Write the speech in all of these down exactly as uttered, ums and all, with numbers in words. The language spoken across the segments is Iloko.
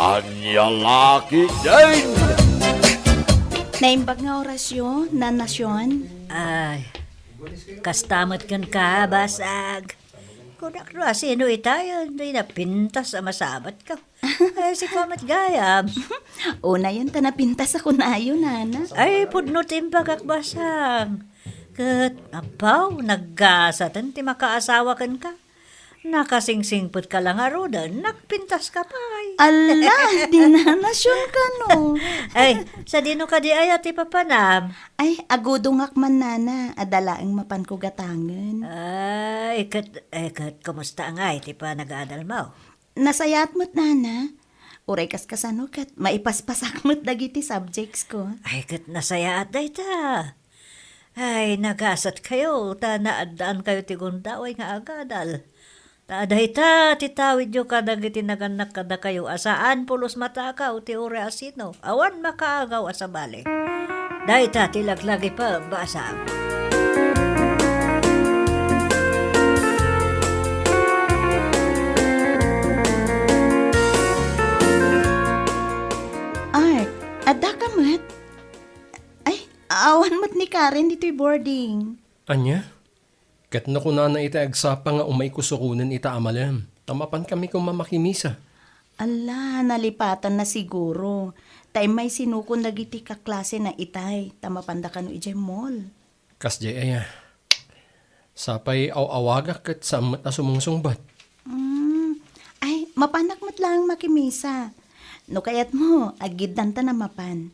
Ania la ketdin? Naimbag nga orasyo, Nanasion? Ay, kasta met kenka, basag. Kunak no asino itayon, di napintas a masabatko. Ay, sika met gayam. Unayon ta napintas a kunayo, Nana. Ay, pudno ti imbagak, basang. Ket, apaw, naggasaten ti makaasawa kenka. Nakasingsingpetka la ngaruden, nagpintaska pay. Ala, di Nanasion kano. Ay, sadino kadi aya ti papanam? Ay, agudongak man, Nana, adda laeng mapanko gatangen. Ay, ket, ay, ket, kumusta ngay ti panagadalmo? Nasayaat met, Nana. Uray kaskasano ket maipaspasak met dagiti subjects ko. Ay, ket nasayaat dayta. Ay, nagasatkayo, ta naaddaankayo ti gundaway nga agadal. Ta dayta ti tawidyo kadagiti nagannak kadakayo a saan pulos matakaw ti uray asino, awan makaagaw a sabali. Dayta ti laglagi pagbasam. Art, adda ka met? Ay, awan met ni Karen ditoy boarding. Ania? Ket no kunana iti agsapa nga umayko sukonen ita a malem, ta mapankami koma makimisa. Ala, nalipatanna siguro. Ta immay sinukon dagiti kaklasena itay, ta mapanda kano idiay mall. Kasdiay aya. Sapay aw-awagak ket saan met a sumungsungbat. Mm. Ay, mapanak met laeng makimisa. No kayatmo, aggiddanta a mapan.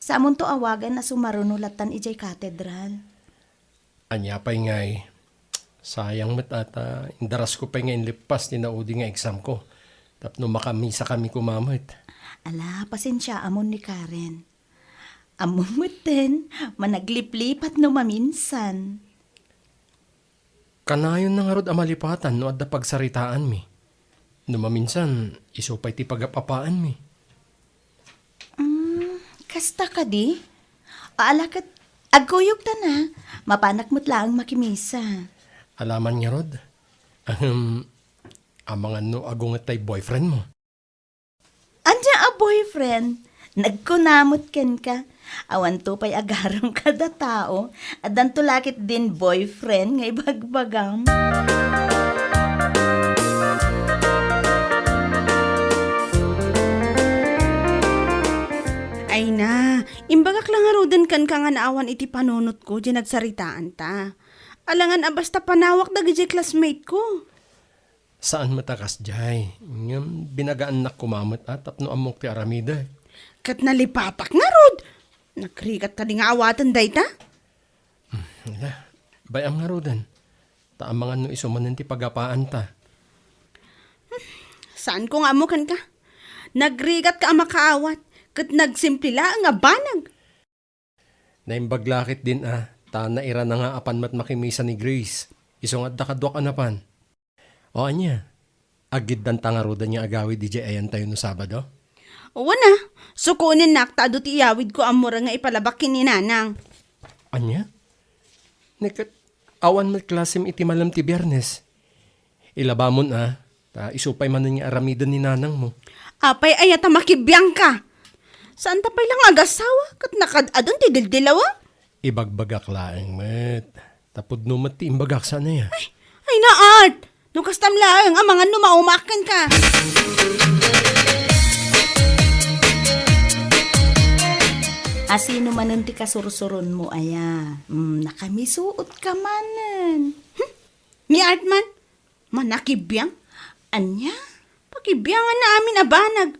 Saamonto awagan a sumaruno lattan idiay katedral. Ania pay ngay, sayang met a ta indarasko pay nga inleppas ti naudi nga examko tapno makamisakami koma met. Ala, pasensiaamon ni Karen. Ammom metten, managliplipat no maminsan. Kanayonna ngarud a malipatan no adda pagsaritaanmi. No maminsan, isu pay ti pagap-apaanmi. Mm, kasta kadi? Ala ket, agkuyogtana. Mapanak met laeng makimisa. Alaman ngarud? Ahem, amangan no agunget tay boyfriendmo? Ania a boyfriend? Nagkuna met kenka. Awanto pay agaram kada tao. Addanto la ketdin boyfriend nga ibagbagam. Ay na, imbagak la ngaruden kenka nga naawan iti panunotko diay nagsaritaanta. Alangan a basta panawak dagidiay classmate ko. Saan met a kasdiay, ngem binagaannak koma met a tapno ammok ti aramidek. Ket nalipatak ngarud! Nagrigat kadi nga awaten dayta? Hmm, ala, bay-am ngaruden. Ta amangan no isu manen ti pagapaanta. Saanko nga ammo kenka. Nagrigatka a makaawat, ket nagsimple laeng a banag. Naimbag la ketdin a, ta nairana nga apan met makimisa ni Grace. Isu nga adda kaduak a napan. O ania? Aggiddanta ngaruden nga agawid idiay ayantayo no Sabado? Wen a, sukonennak ta adu ti iyawidko a mura nga ipalabak ken ni Nanang. Ania? Ni ket, awan met klasem iti malem ti Biernes. Ilabamon a, ta isu pay manen nga aramiden ni nanangmo. Apay aya ta makibiangka? Saanta pay la nga agassawa, ket nakaad-adun ti dildilawem? Ibagbagak laeng met. Ta pudno met ti imbagak, saan aya? Ay, ay na, Art! No kastam laeng, amangan no maumaak kenka. Asino manen ti kasursuronmo aya? Mm, nakamisuotka manen. Hmm? Ni Art man, manakibiang? Ania? Pakibianganna amin a banag.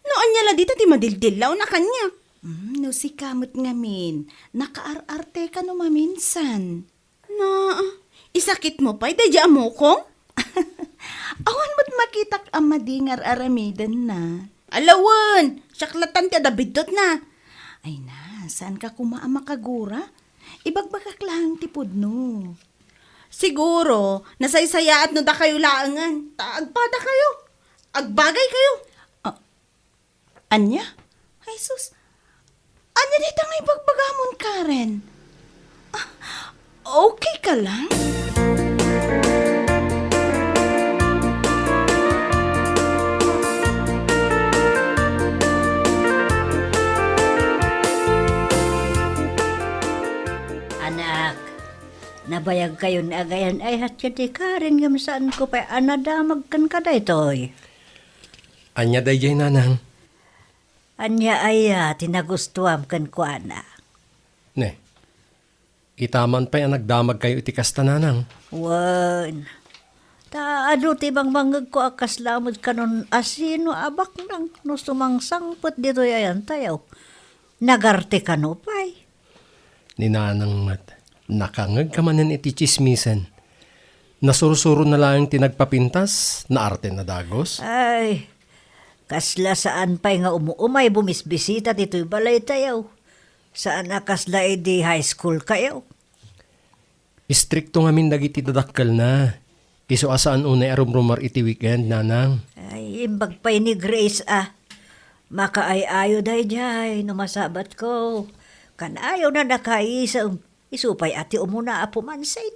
No ania la dita ti madildillaw a kaniak? Mm, no sika met ngamin, nakaar-arteka no maminsan. Na, isakitmo pay daydiay a mukong? Awan met makitak a madi nga ar-aramidenna. Ala wen, siak latta ti adda biddutna. Ay na, saanka koma a makagura? Ibagbagak laeng ti pudno. Siguro, nasaysayaat no dakayo laengen, ta agpadakayo, agbagaykayo. Ah, ania? Ay, sus. Ania dayta nga ibagbagamon, Karen? Ah, okay ka lang? Bayag kayo ni agayan ay hatya ti Karen ngem saan ko pay a nadamag ken kadaytoy. Ania dayjay, nanang? Ania aya ti nagustuam kenkuana? Ne, ita man pay a nagdamag kayo iti kasta, nanang. Wen, ta adu ti mangmangngegko a kasla met kanon asino a baknang no sumangsangpet ditoy ayantayo. Nagarte kano pay? Ni nanang met, nakangeg ka manen iti tsismisen. Nasursuro na laeng ti nagpapintas, naarte na dagus. Ay, kasla saan pay nga umuumay bumisbisita ditoy balaytayo. Saan a kasla idi high school kayo. Istrikto ngamin dagiti dadakkelna. Isu a saan unay a rumrumar iti weekend, nanang. Ay, imbag pay ni Grace a. Makaay-ayo daydiay no masabatko. Kanayon a nakaisem. Isu pay a ti umuna a pumansin.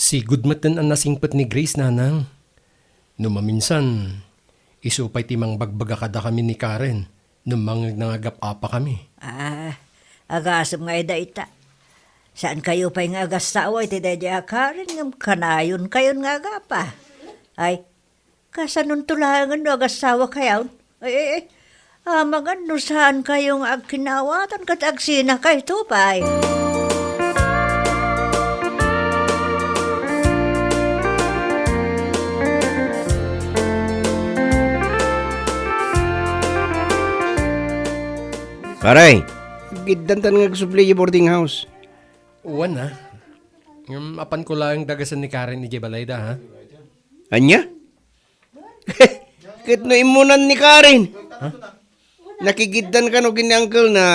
Sigud metten a nasingpet ni Grace, nanang. No maminsan, isu pay ti mangbagbaga kadakami ni Karen no mangeg nangagap-apakami. Ah, agasem nga ida ita. Saan kayo pay nga agasawa iti daydiay a Karen ngem kanayon kayon nga agapa. Ay, kasanonto laengen no agasawa kayon? Ay, ay, ay. Amangan no saan kayo nga agkinawatan ket agsinakayto pay. Pare, giddantan nga agsubli iti boarding house. Wen a. Ngem apanko laeng dagasen ni Karen idiay balayda, ha? Ania? Ket no immunan ni Karen? Ha? Nakigiddan kano ken ni uncle na,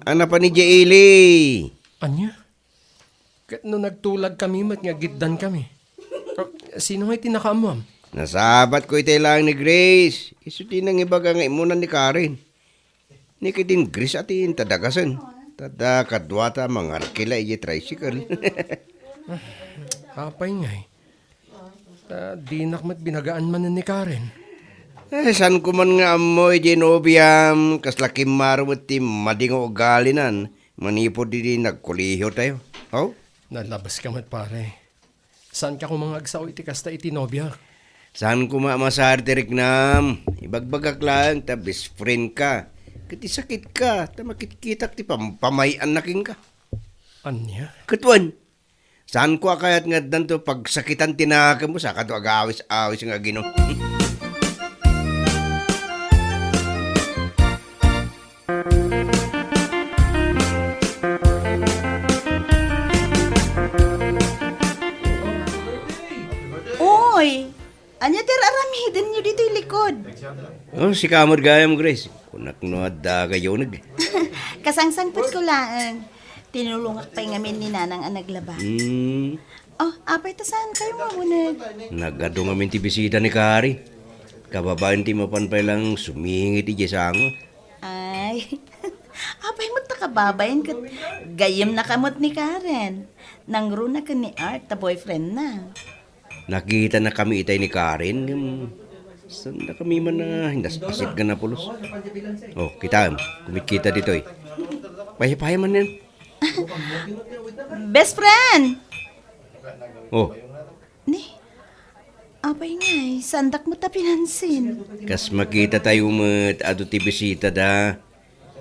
a napan idiay ili. Ania? Ket no nagtulag kami met nga giddan kami. Oh, sino ngay ti nakaammuam? Nasabat ko itay laeng ni Grace. Isu ti nangibaga nga immunan ni Karen. Ni kadin Grace a ti intadagasen. Ta da kaduata mangarkila idiay tricycle. Apay ngay? Ta dinak met binagaan manen ni Karen. Eh, saan ko man nga ammo idiay nobiam, kasla kimmaro met ti madi nga ugalinan manipud idi nagkolehiyo tayo. Haw? Nalabas ka met, pare. Saan ka koma nga agsao iti kasta iti nobiak? Saan koma a masar ti riknam? Ibagbagak laeng ta best friend ka. Ket isakit ka, ta makitkitak ti pampamay-anna kenka. Ania? Ket wen, saan ko a kayat nga addanto pagsakitan ti nakemmo, saka to agawis-awis nga aginom. Uy, ania ti ar-aramidenyo ditoy likod? Oh, sika met gayam, Grace. Kunak no adda kayuneg. Kasangsangpetko laeng. Tinulongak pay ngamin ni Nanang a naglaba. Hmm. Oh, apay ta saan kayo nga uneg? Nagadu ngamin ti bisita ni Kari. Kababain ti mapan pay lang sumingit idiay sango. Ay, apay met ta kababain ket gayyemna ka met ni Karen. Nangruna ken ni Art ta boyfriendna. Nakitanakami itay ni Karen, ngem saan dakami man a indaspasit nga napulos. Oh, kitaem, kumitkita ditoy. Paypay man yan. Best friend! Oh. Ni, apay ngay, saandak met ta pinansin. Kas makita tayo met, adu ti bisita da.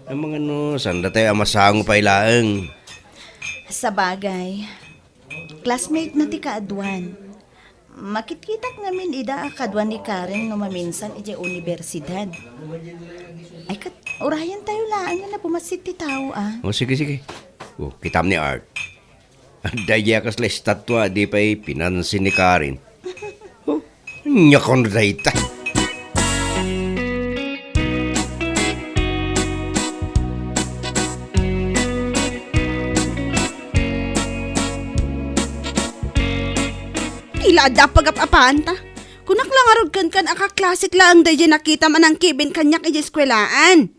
Amangan no, saan da tayo a masango pay laeng. Sabagay, classmate na ti kaaduan. Makitkitak ngamin ida a kaduan ni Karen no maminsan idiay universidad. Ay, kat, urayan tayo laeng nga napumasit ti tao, ah. Oh, sige, sige. Oh, kitam ni Art. Adda diay a kasla estatua, di pay pinansin ni Karen. Oh, anya kono dayta? Ti la adda pagap-apaanta. Kunak la ngarud kenkan a kaklasek laeng daydiay nakitam a nangkibin kaniak idiay eskuelaan.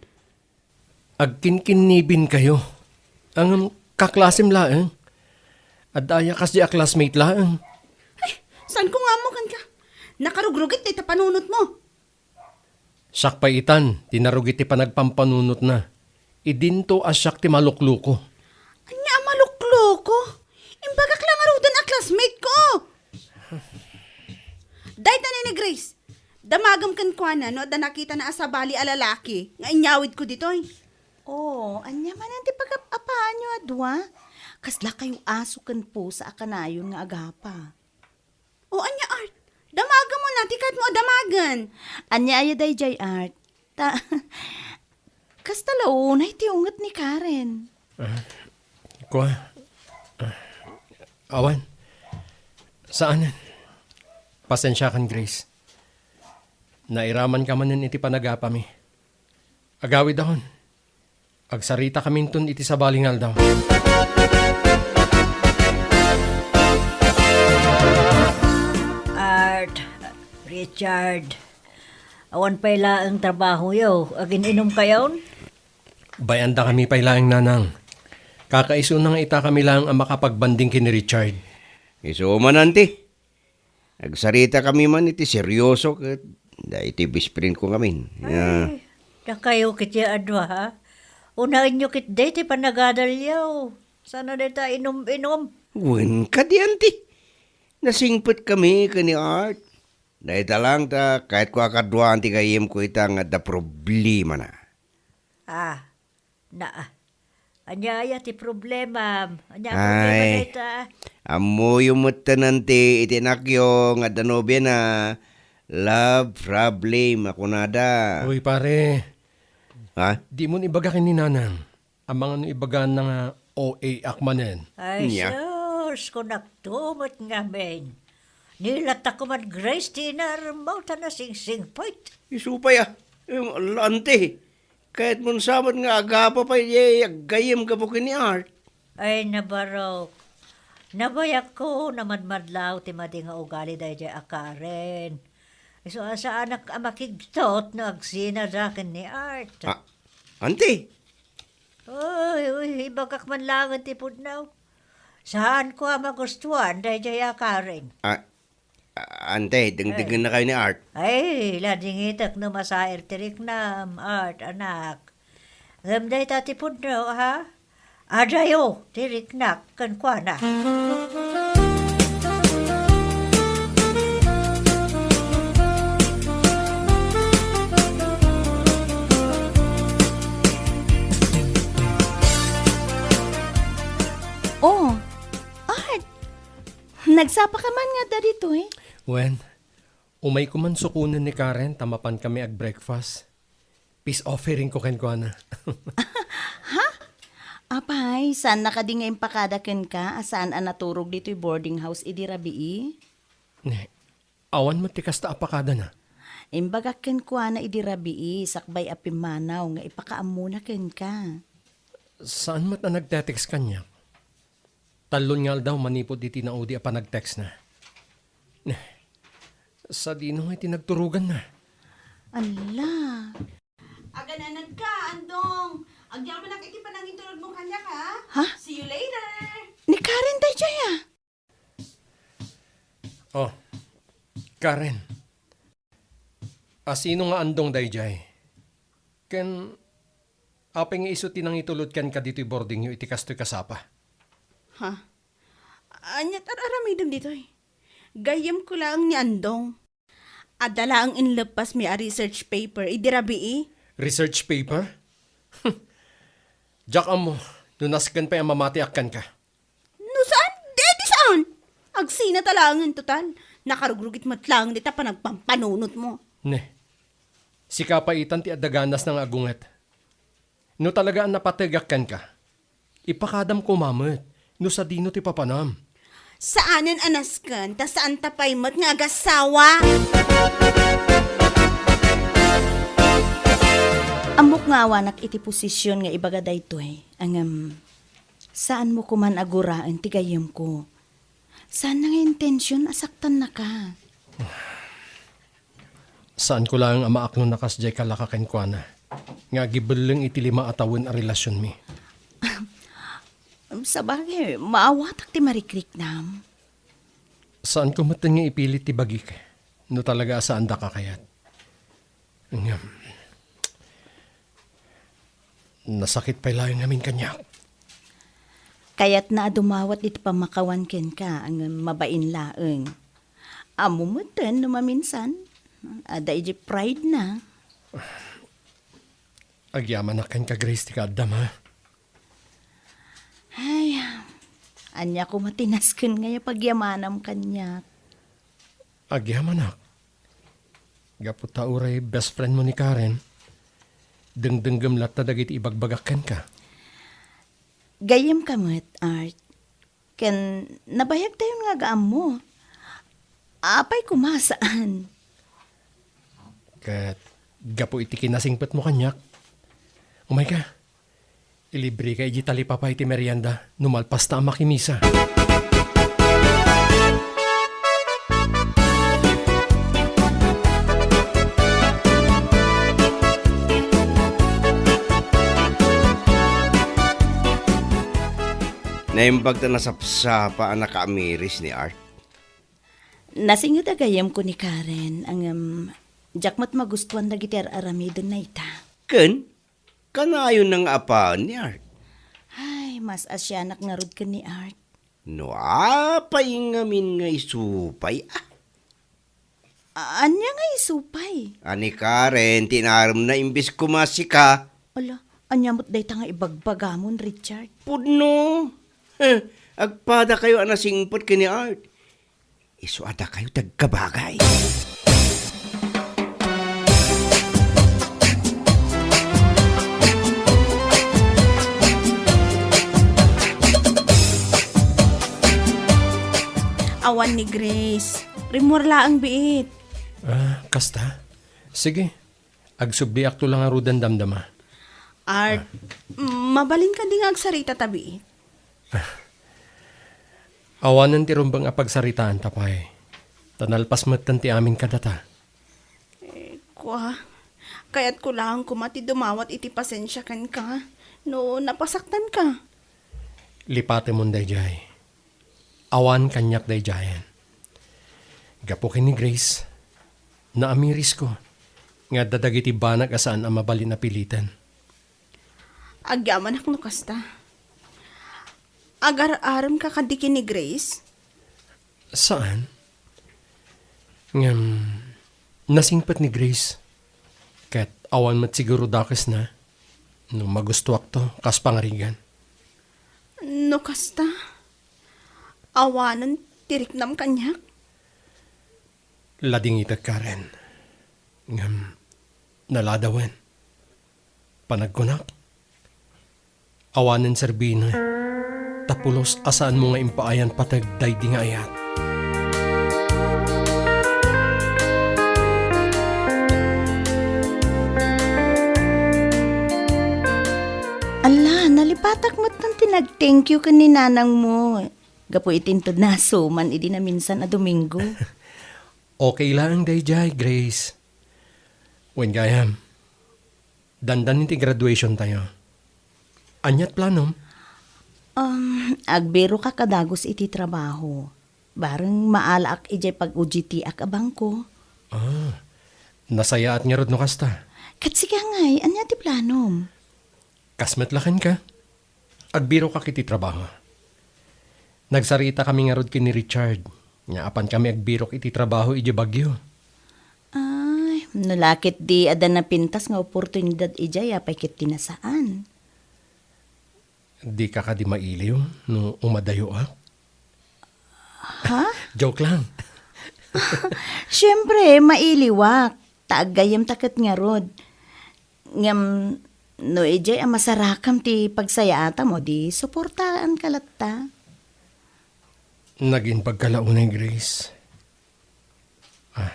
Agkinkinnibin kayo. Ngem kaklasem laeng. Adda aya kasdi a classmate laeng. Ay, saan ko nga ammo kenka? Nakarugrugit dayta panunotmo. Siak pay itan, ti narugit ti panagpampanunotna. Idinto a siak ti malukloko. Ania a malukloko? Imbagak la ngaruden Dayta ni Grace. Damagem kenkuana no adda nakitana a sabali a lalaki nga inyawidko ditoy. Oh, ania manen ti pagap-apaanyo a dua? Kaslakayo aso ken pusa a kanayon nga agapa. O ania, Art? Damagemon a ti kayatmo a damagen. Ania aya daydiay, Art? Ta, kasta la unay ti unget ni Karen. Ah, kua, ah, awan. Saan? Pasensiakan, Grace. Nairamanka manen iti panagapami. Agawidakon. Agsaritakami inton iti sabali nga aldaw. Art, Richard, awan pay laeng trabahoyo. Agin-inumkayon? Bay-andakami pay laeng, Nanang. Kakaisuna nga itakami laeng a makapagbanding ken ni Richard. Isu man, Auntie. Agsaritakami man iti serioso ket daytoy best friendko ngamin. Ya. Ay, dakayo ketdi a dua, ha? Unaenyo ketdi ti panagadalyo. Saan a dayta inum-inum. Wen kadi, Auntie. Nasingpetkami ken ni Art. Dayta laeng ta kayatko a kaduaan ti gayyemko ita nga adda problemana. Ah, na, ania aya ti problemam? Ania a problema dayta? Ay, ammoyo metten, Auntie, iti anakyo nga adda nobiana, love problem a kunada. Uy, pare. Ha? Dimon ibaga ken ni Nanang. Amangan no ibagana nga O A ak manen. Ay, sus, kunakto met ngamin. Ni latta koma, Grace, ti inarmaw ta nasingsingpet. Isu pay a. Em, ala, Auntie. Kayatmon sa met nga agapa pay diay aggayyem gapu ken ni Art. Ay, nabarok. Nabayagko, namadmadlaw ti madi nga ugali daydiay a Karen. Isu a saanak a makigtot no agsinada ken ni Art. Ah, Auntie, Uy, uy, ibagak man laeng ti pudno. Saanko a magustuan daydiay a Karen. Ah, ah, Auntie, dengdengngennakayo ni Art. Ay, ladingitek no masaer ti riknam, Art, anak. Ngem dayta ti pudno, ha? Adayo ti riknak kenkuana. Oh, Art! Nagsapa ka man nga adda ditoy? Wen, umayko man sukonen ni Karen ta mapankami ag-breakfast. Peace offeringko kenkuana. Ha? Apay, saanna kadi nga impakada kenka a saan a naturog ditoy boarding house idi rabii? Ne, awan met ti kasta a pakadana. Imbagak kenkuana idi rabii, sakbay a pimmanaw nga ipakaammona kenka. Saan met a nagte-text kaniak? Tallon nga aldaw manipud iti naudi a panag-textna. Ne, sadino nga iti nagturoganna? Ala. Agananadka, Andong. Agyamanak iti panangitulodmo kaniak, ha? Ha? See you later. Ni Karen daydiay, a. Oh, Karen. A, sino nga Andong daydiay? Ken apay nga isu ti nangitulod kenka ditoy boardingyo iti kastoy kasapa? Ha? Ania ti ar-aramidem ditoy? Gayyemko laeng ni Andong. Adda laeng inleppasmi a research paper idi rabii. Research paper? Diak ammo no nasken pay a mamatiak kenka. No saan, di, di saan. Agsinata laengen total. Nakarugrugit met laeng dita panagpampanunotmo. Ne. Sika pay itan ti adda ganasna nga agunget. No talaga a napategak kenka, ipakadam koma met no sadino ti papanam. Saanen a nasken, ta saanta pay met nga agasawa. Ammok nga awanak iti posisyon nga ibaga daytoy, ngem saanmo koman a guraen ti gayyemko. Saanna nga intension a saktannaka. Saanko laeng a maaknona kasdiay kalaka kenkuana nga agibelleng iti lima a tawen a relasionmi. Sabagay, maawatak ti marikriknam. Saanko metten nga ipilit ti bagik no talaga a saandaka kayat. Ngem, nasakit pay laeng ngamin kaniak. Kayatna a dumawat iti pammakawan kenka, ngem mabain laeng. Ammo metten no maminsan, adda idiay pride na. Agyamanak kenka, Grace, ti kaaddam, ha? Ay, ania koma ti nasken nga pagyamanam kaniak? Agyamanak. Gapu ta uray best friend mo ni Karen, dengdenggem latta dagiti ibagbagak kenka. Gayyemka met, Art. Ken nabayagtayon nga agaammo. Apay koma, saan? Ket gapu iti kinasingpetmo kaniak, umayka. Ilibreka iti talipapa iti merienda no malpasta a makimisa. Naimbag ta nasapsapa a nakaamiris ni Art. Nasinged a gayyemko ni Karen, ngem diak met magustuan dagiti ar-aramidenna ita. Ken, kanayonna nga apaen ni Art? Ay, mas asianak ngarud ken ni Art. No apay ngamin nga isupay, a? A-, ania nga isupay? A ni Karen, ti inaremna imbes koma sika. Ala, ania met dayta nga ibagbagamon, Richard? Pudno. Heh, agpadakayo a nasingpet ken ni Art. Isu a dakayo ti agkabagay. Awan ni Grace. Rimmuar laeng biit. Ah, kasta? Sige. Agsubliakto la ngaruden damdama. Art, mabalin kadi nga agsarita ta biit? Awanen ti rumbeng a pagsaritaanta pay. Ta nalpas metten ti amin kadata. Eh, kua, kayatko laeng koma ti dumawat iti pasensia kenka no napasaktanka. Lipatemon daydiay. Awan kaniak daydiayen. Gapu ken ni Grace, naamirisko nga adda dagiti banag a saan a mabalin a piliten. Agyamanak no kasta. Agar-aremka kadi ken ni Grace? Saan? Ngem, nasingpet ni Grace. Ket awan met siguro dakesna no magustuakto kas pangarigan. No kasta, awanen ti riknam kaniak? Ladingitek, Karen. Ngem, naladawen. Panagkunak, awanen serbina, ta pulos a saanmo nga impaayan pateg daydi nga ayat. Ala, nalipatak met ti nag-thank you ken ni nanangmo gapu iti inted nasuman idi naminsan a Domingo. Okay laeng daydiay, Grace. Wen gayam, dandan ti graduation tayo. Aniat planom? Um, agbirokak a dagus iti trabaho. Bareng maalaak idiay pag-O J T-ak a bangko. Ah, nasayaat ngarud no kasta. Ket sika ngay, ania ti planom? Kas met la kenka. Agbirokak iti trabaho. Nagsaritakami ngarud ken ni Richard nga apankami agbirok iti trabaho idiay Baguio. Ay, no la ketdi adda napintas nga oportunidad idiay, apay ket ti nasaan? Dika kadi mailiw no umadayoak? Ha? Joke lang. Siempre, mailiwak. Ta aggayyemta ket ngarud. Ngem, no idiay a masarakam ti pagsayaatam, o di suportaanka latta. Nagimbagka la unay, Grace. Ah,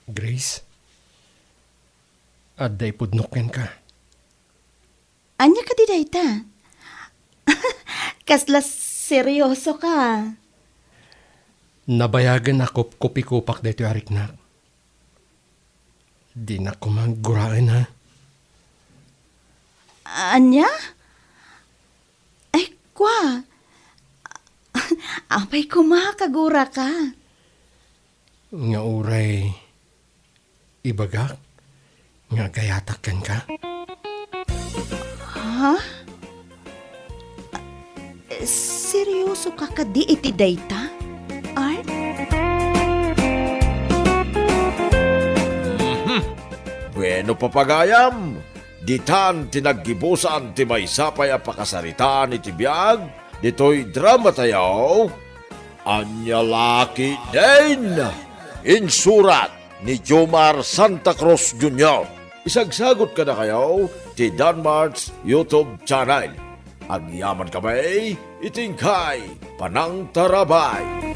Grace, adda ipudnok kenka. Ania kadi dayta? Kasla seryoso ka. Nabayagen a kupkupikopak daytoy a riknak. Dinak koma guraen, ha? Ania? Ay, kua. Apay koma, kaguraka? Nga uray ibagak nga agayatak kenka? Ha? Seryoso ka kadi iti dayta, Art? No papagayam, ditan ti naggibusan ti maysa pay a pakasaritaan iti biag ditoy dramatayo, Ania La Ketdin. Insurat ni Jomar Santa Cruz Junior. Isagsagot kadakayo ti Danmart's YouTube channel. Agyaman kami iti inkay panangtarabay.